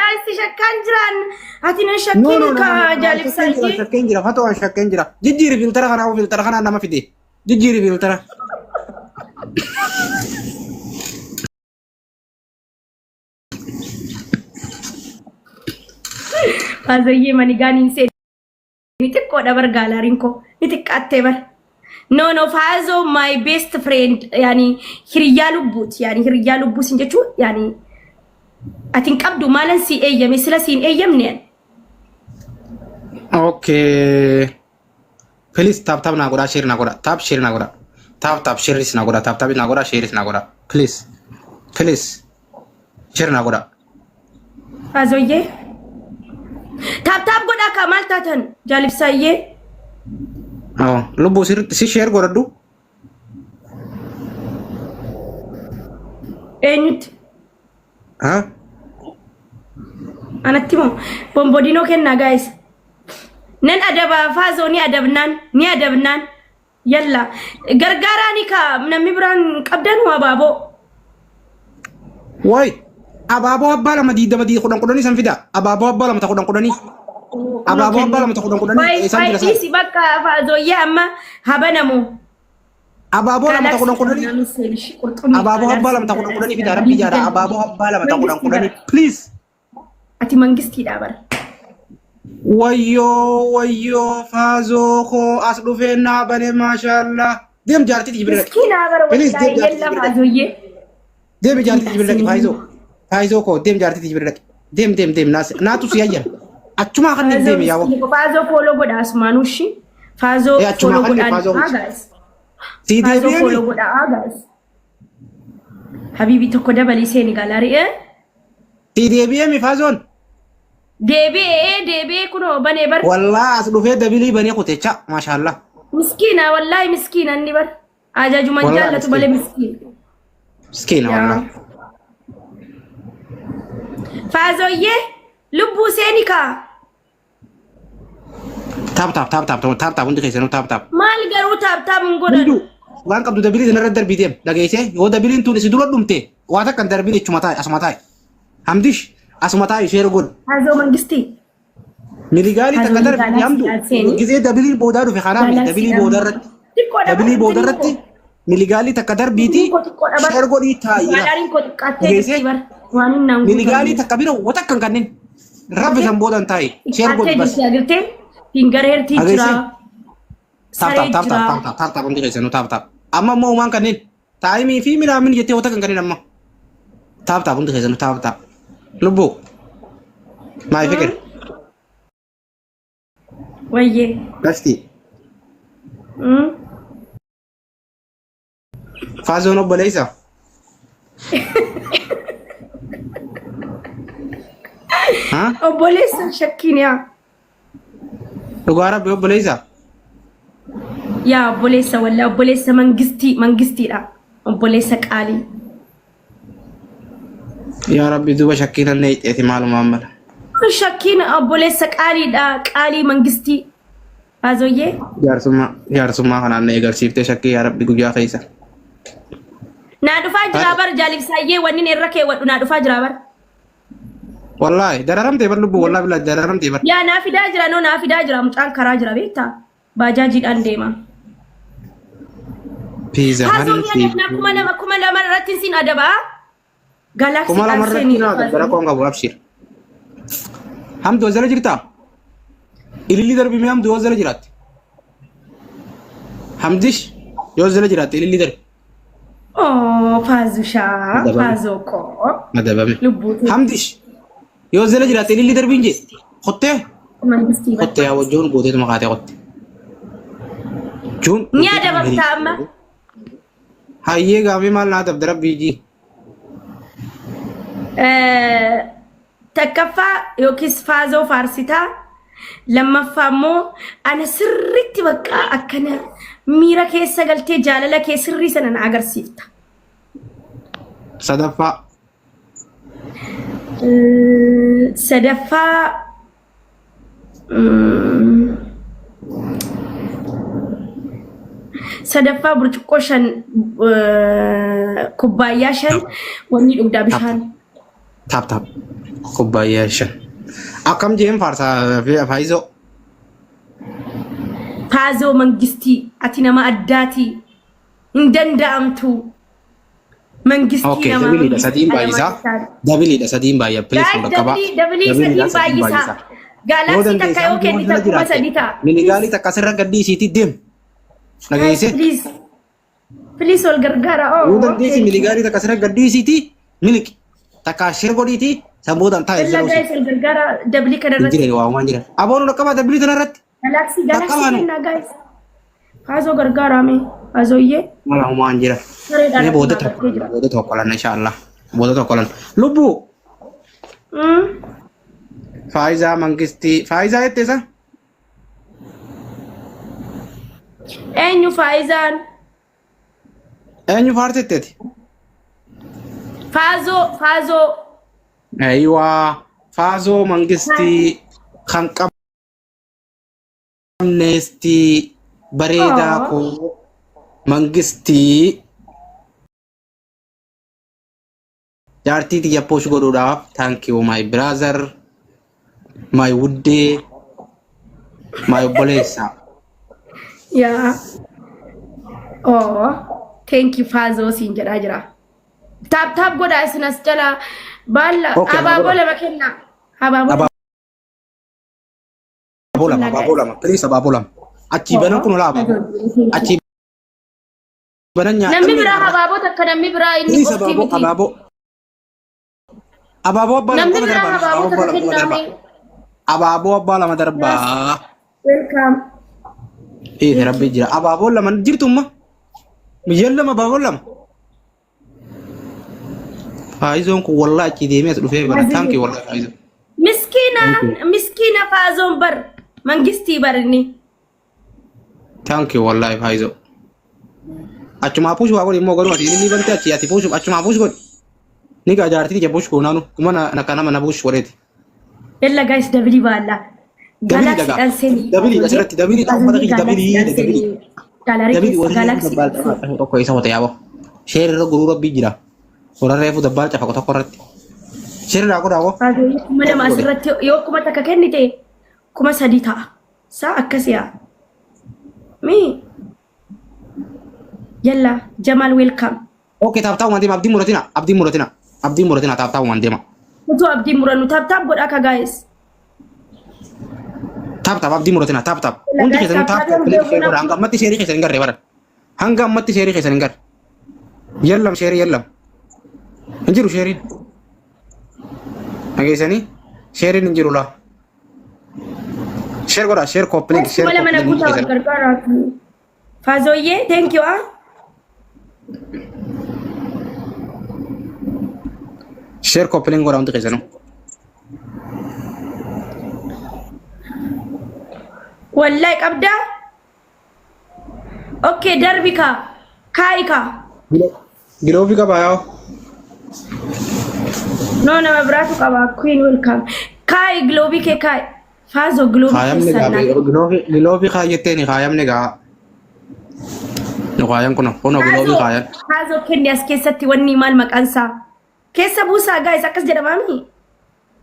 Wallaahi si shakkaan jiraan. Ati na No, shakkiin no, no, no, ka no, no. jaalib Shakkeen jira, saayyee. shakkeen jira. Fatoo an shakkeen jira. Jijjiiri filtara kanaa filtara kanaa nama fide. Jijjiiri filtara. Faazoyyee manigaan hin seeni. Ni xiqqoodha bar gaalaariin koo. Ni xiqqaattee bar. No, no, Faazoo my best friend. Yani hiriyyaa lubbuuti. Yani hiriyyaa lubbuu sin jechuun yani ati hin qabdu maalan si eeyyame sila si hin eeyyamne. Okay. Please tap tap naa godhaa share naa godhaa. Tap share naa godhaa. Tap tap shareis naa godhaa. Tap tap naa godhaa shareis naa godhaa. Please. Please. Share naa godhaa. Faazoyyee. Taap taap godhaa kaa maal taatan jaalibsaayyee. Oh, lubbuu sirriitti si share godhadhu. Eenyutti? Ha? Anatti moo bombodinoo kennaa gaayis. Nan adabaa faazoo ni adabnaan ni adabnaan yalla gargaaraa ni kaa namni biraan qabdan abaaboo. Wayi abaaboo abbaa lama diidama dii kudhan kudhanii san fida. Abaaboo abbaa lama ta kudhan kudhanii. Abaaboo abbaa lama ta kudhan kudhanii Wayi isaan wayi jira isaan. dhiisi bakka faazooyyee amma habanamu. Abaaboo lama ta kudhan kudhanii. Abaaboo abbaa lama ta kudhan kudhanii fida rabbi jaadha. Abaaboo abbaa lama ta kudhan kudhanii please. Ati mangistiidha bara. Wayyoo wayyoo faazoo koo as dhufee naa bane maashaallah. Deem jaartii tiyya bira dhaqi. Miskiinaa bara Please deem wallaahi jaartii yalla tiyya bira dhaqi. faazooyyee. Deemi jaartii tiyya bira dhaqi faayizoo. Faayizoo koo deem jaartii tiyya bira dhaqi. Deem deem deem naas naatu si hayyama. Achumaa kan Faazoo deemi yaa waqti. miskiina. Faazoo fooloo godha asumaanuu ishii. Faazoo Eh, achumaa fooloo kan godhaa faazoo haa miti. guys. Sii Faazoo deebi'eemi. fooloo godhaa haa guys. Habiibi tokko dabalii seeni gaalaarii ee. Sii deebi'eemi faazoon. Deebi'ee deebi'ee kunoo banee bar. Wallaa as dhufee dabilii banee kutecha maashaallah. Miskiina wallaahi miskiina inni bar. Ajajuman Wallaahi jaallatu malee miskiina. Miskiina Yaa. wallaa. Faazoyyee lubbuu seeni kaa. Taap taap taap taap taap taap hundi keessanuu taap taap. Maal garuu taap taap hin godhan. Hunduu waan qabdu dabilii sanarra darbii deem dhageessee yoo dabiliin tun si dura dhumte waa takka hin darbiin ichuma taa'e asuma taa'e. Hamdish asuma taa'e sheer godhu. Faazoo mangistii. Miligaalii takka Faazoo darbii gaalaksii hamdu seeni. gizee dabiliin boodaa dhufe kanaa miti dabilii Gaalaksiidhaan. booda irratti. Xiqqoodha bar Dabilii booda intiniin irratti koo. miligaalii takka darbiitii Intiniin koo xiqqoodha bar. sheer godhii taa'i. Gaalaariin koo xiqqaattee Dhageessee? jirti bar. Waan hin naan Miligaalii guutamne. takka bira wata akka hin kanneen. Rabbi san boodan taa'i. Sheer Xiqqaattee godhi bas. jirti agartee. Fingareertii jira. Dhageessee? Taap Saree taap taap jira. taap taap taap taap hundi keessanuu taap taap. Amma immoo waan kanneen taayimii fi minaamin jettee wata kan kanneen amma. Taap taap hundi keessanuu taap taap. Lubbuu. Maay fikir. Wayyee. Gasti. Faazoon obboleessa. Ha? Obboleessa shakkiin yaa. Dhugaa rabbi obboleessa. Yaa obboleessa wallaa obboleessa mangistii mangistiidha. Obboleessa qaalii. Yaa rabbi duuba shakkiin anna hiixeeti maalumaan mala. Shakkiin obboleessa qaaliidha. Qaalii mangistii. Faazoyyee. Jaarsummaa jaarsummaa kanaan na eegalsiiftee shakkii yaa rabbi guyyaa keessa. Naa dhufaa jiraa bar jaalibsaayyee wanni irra keewwadhu naa dhufaa jiraa bar. Wallaahi dararamtee bar lubbuu wallaahi bilaa dararamtee bar. Yaa naa fidaa jira noo naa fidaa jira mucaan karaa jira beektaa. Baajaajiidhaan deema. Piiza Faazoon ni adabna 2000 2000 irratti sin adabaa. 2000 Galaksiidhaan irratti seenii naa Faazoon. dara koon qabu abshir. Hamdu wazala jirtaa? Ililli darbi mee hamdu wazala jiraatte? Hamdish yoo zala jiraatte ililli darbi. Oh, Faazushaa, Adabame. Faazoo koo. Adabame. Lubbuu kee. Hamdish yoo zala jiraatte ililli darbi hin jee. Kottee? Mangistii bar. Kottee yaa wajjoon gooteetuma kaatee kotte. Juun. Ni adabamta amma. Hayyee gaafii maal naa dabda rabbii jii. Takkaffaa yookiis faazoo faarsitaa lammaffaa immoo ana sirriitti bakka akkana miira keessa galtee jaalala kee sirrii sana na agarsiifta. Sadaffaa. Sadaffaa Sadaffaa burcuqqoo shan kubbaayyaa shan wanni dhugdaa bishaan. Taap taap. Kubbaayyaa 5. Akkam jeen faarsaa Faayizoo. Faazoo Mangistii, ati nama addaati. Hin danda'amtu. Mangistii Okay, nama dabiliidha mangistii sadiin alamaa baay'isaa. jechaadha. Dabiliidha sadiin baay'a. Please Guys, nu dhaqqabaa. dabilii dabilii Dabiliidha sadiin sadiin baay'isaa. baay'isaa. Yoo Galaxy takka dandeesse yoo amma kennite jala kuma jiraatte sadii ta'a. minigaalii Please, takka asirra gadhiisiitii deem. guys, Dhageessee? please. Please wal gargaara. Yoo Oh, dandeesse thank you. minigaalii takka asirra gadhiisiitii miliqi. Takka shir godhiitii san boodaan taa'e Yalla jala usii. guys, wal gargaara dabilii kana Hin irratti. jiran waa waan jiran. Aboon dhaqqabaa dabilii tana irratti. Galaxy galaxy Dhaqqabaa nu. kennaa guys. Faazoo gargaara mee. Faazooyyee. Mala humaan jira. Sareedhaan Mee booda akkuma tokko agartee jira. booda tokko lanna inshallah. Booda tokko lanna. Lubbuu Faayizaa Mangistii Faayizaa jette isa? Eenyu Faayizaan? Eenyu faarsetteeti? Faazoo Faazoo. Ayiwaa Faazoo Mangistii kan qabneestii bareedaa Oh. koo Mangistii jaartii tiyya push godhuudhaaf thank you my brother my wuddee my obboleessa. Yaa. Oh. Thank you Faazoo siin jedhaa jira. Taap taap godhaa isin as jalaa baalla Okay, abaaboo abaaboo lama kennaa. Abaaboo Abaaboo lama kennaa abaaboo guys. lama please abaaboo lama. Achii banan kun olaa abaaboo. Achii banan Namni nyaatamni biraa habaaboo takka namni biraa inni Please qofti abaaboo miti. abaaboo abaaboo abbaa lama Namni qofa biraa darbaa habaaboo abaaboo takka abbaa lama qofa darbaa kennaame. abaaboo abbaa lama darbaa Welcome. Ee rabbi jira abaaboo lama jirtumma miyyaan lama abaaboo lama Faayizoon kun wallaa achii deemee as dhufee bara taankii wallaa faayizoo. Miskiina miskiina faazoon bar mangistii bar inni. Thank you wallaahi faayizoo. Achumaa push waa godhi immoo garuu ati inni bante achi ati push achumaa push godhi. Ni gaa jaartii tiyya push goonaanu kuma na kana mana push godheeti. Yalla guys dabilii baalla. Dabilii Galaxy dhagaa. dhaan seenii. Dabilii asirratti dabilii dha ummata kiyya dabilii dabilii. Galarii Dabilii keessa warri galaxy. dabbaal cafa tokko isa hote yaaboo. Sheer irra guruu rabbii jira. Warra reefu dabbaal cafa tokko irratti. Sheer irraa godhaa boo. 2000 asirratti yoo 1000 kennite 3000 ta'a. Saa akkas yaa. Mi. Yalla Jamal welcome. Okay taap taap deema abdiin muratina abdiin muratina abdiin muratina taap taap deema. Utuu abdiin murannu taap taap godhaa ka guys. Taap taap abdiin muratina taap taap. Hundi keessanuu taap taap please share godhaa hanga ammatti sheerii keessan hin garree baran. Hanga ammatti sheerii keessan hin garre. Yallam sheerii yallam. Hin jiru sheeriin. Dhageessanii sheeriin hin jiru laa. Share godhaa share copy link share 2000 copy na link guutaa wal keessan. gargaaraatu. Faazooyyee thank you ah. Share copy link godhaa hundi keessanuu. Wallahi qabdaa? Okay darbi kaa. Kaa'i kaa. Giloofi qabaa yaa'u. No nama biraatu qaba. Queen welcome. Kaa'i giloobii kee kaa'i. Faazoo giloobii Kaayamni keessan gaa naa. giloofi kaayetteeni kaayamni gaa. Kaayan kun kunoo giloofi Faazoo kaayan. Faazoo kenni as keessatti wanni maal maqaan isaa? Keessa buusaa guys akkas jedhamaami.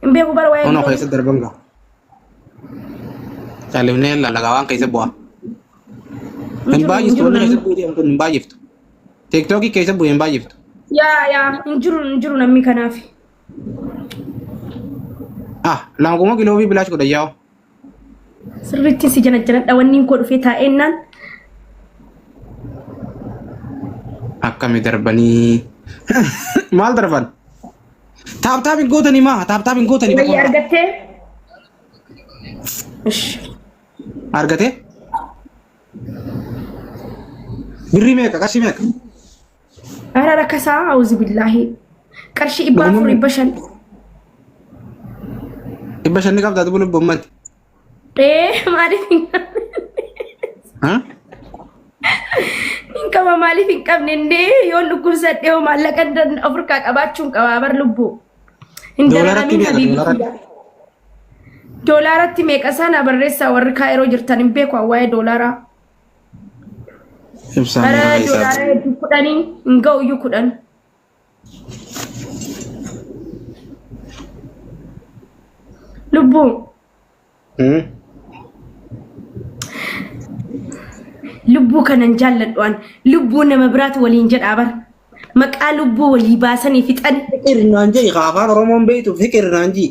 Hin beeku bara waa'ee Kunoo giloobii. keessa darban gaa. Califnee lallagaa waan keessa bu'a. Hin Hin jiru hin baay'iftu jiru wanni keessa namni. bu'ee deemtu hin baay'iftu. Tiiktookii keessa bu'ee hin baay'iftu. Yaa yaa hin jiru hin jiru namni kanaaf. Ah lama kuma giloofii bilaash godha yaa'u. Sirriitti si jala jaladha wanni koo dhufee taa'ennaan. Akkami darbanii maal darban? Taap taap hin gootanii maa taap taap hin gootanii Wayii bakka argattee? Ish. argatee? Birrii meeqa qarshii meeqa? Ara rakkasaa auzu billaahi. Qarshii 400 Dhuguma 500. 500 ni qabdaa dubu lubbu ummati. Ee maaliif hin qabne? Hin qaba maaliif hin qabne indee yoon dhukkubsadhe hoo maallaqa of harkaa qabaachuun qaba bar lubbuu. Hin Doolaratti dararamin meeqa habiibi doolaratti? kiyya. Doolaaratti meeqa isaa na barreessaa warri kaayiroo jirtan hin beeku waa'ee doolaaraa. Ibsaan Bara meeqa isaa? doolaara hedduu kudhanii hin ga'u iyyuu 10. Lubbuu. Lubbuu kanan jaalladhu an. Lubbuu nama biraatu waliin jedhaa bar. Maqaa lubbuu walii baasanii fixan. Fiqir naan jedhi kaa afaan Oromoon beektu fiqir naan jedhi.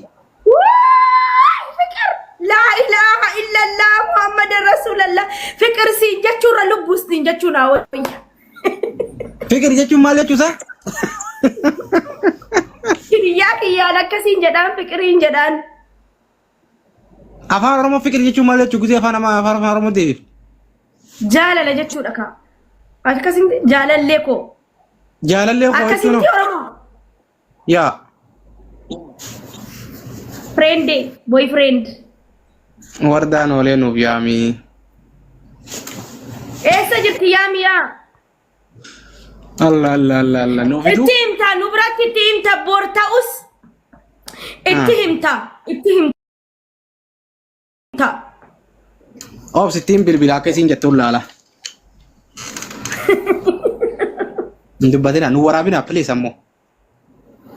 Waay fiqir laa ilaaha illallah Muhammadan rasuulallah fiqir siin jechuurra lubbuu siin jechuu naa wayya. Fiqir jechuun maal jechuusaa? Hiriyaa kiyyaan akkasiin jedhaan fiqiriin jedhaan. Afaan Oromoo fiqir jechuun maal jechuu gisee afaan afaan afaan Oromoo deebiif. Jaalala jechuudha kaa. Akkasiin jaalallee koo. Jaalallee koo jechuun Akkasitti Oromoo. Yaa. Friend, boyfriend. Wardaan oolee nuuf yaamii. Eessa jirti yaami yaa? Allah Allah Allah Allah nuuf fiduu. Itti himta nu biratti itti himta bor ta'us itti himta itti himta. Obsi ittiin bilbila akka isiin jettuun laala. Hin dubbatina nu waraabina please ammoo.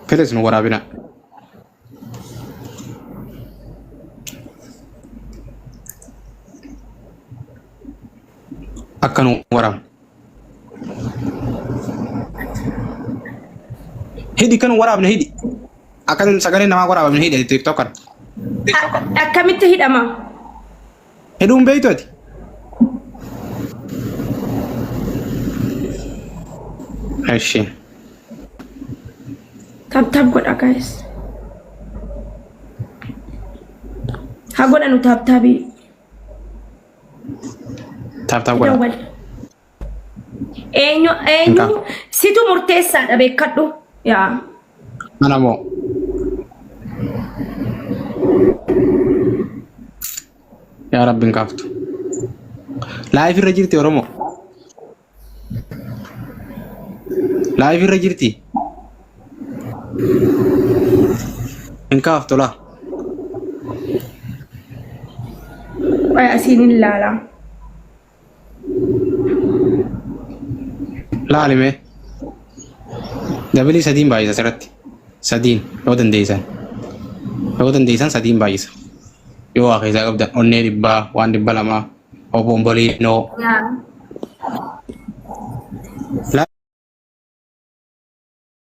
Please nu waraabina. Akka nu waraabnu. Hidhi kan waraabne hidhi. Akka sagalee namaa waraabamne hidhi TikTok kana. Akkamitti hidhama? Hidhuun beektu ati? Eshi. Tap tap godha guys. Haa godhanu tap tapii. Tap tap godha. Dawwal. Eenyu eenyu situ murteessaadha beekadhu. Yaa. Ana moo. Yaa Rabbi hin kaaftu. Live irra jirti Oromoo. Live irra jirti. Hin kaaftu laa. Qoy asiin hin laala. Laali mee. Dabilii sadiin baay'isa asirratti. Sadiin yoo dandeessan. Yoo dandeessan sadiin baay'isa. Yoo waa keessaa qabdan onnee dhibbaa waan 200 obombolinoo. Yaa.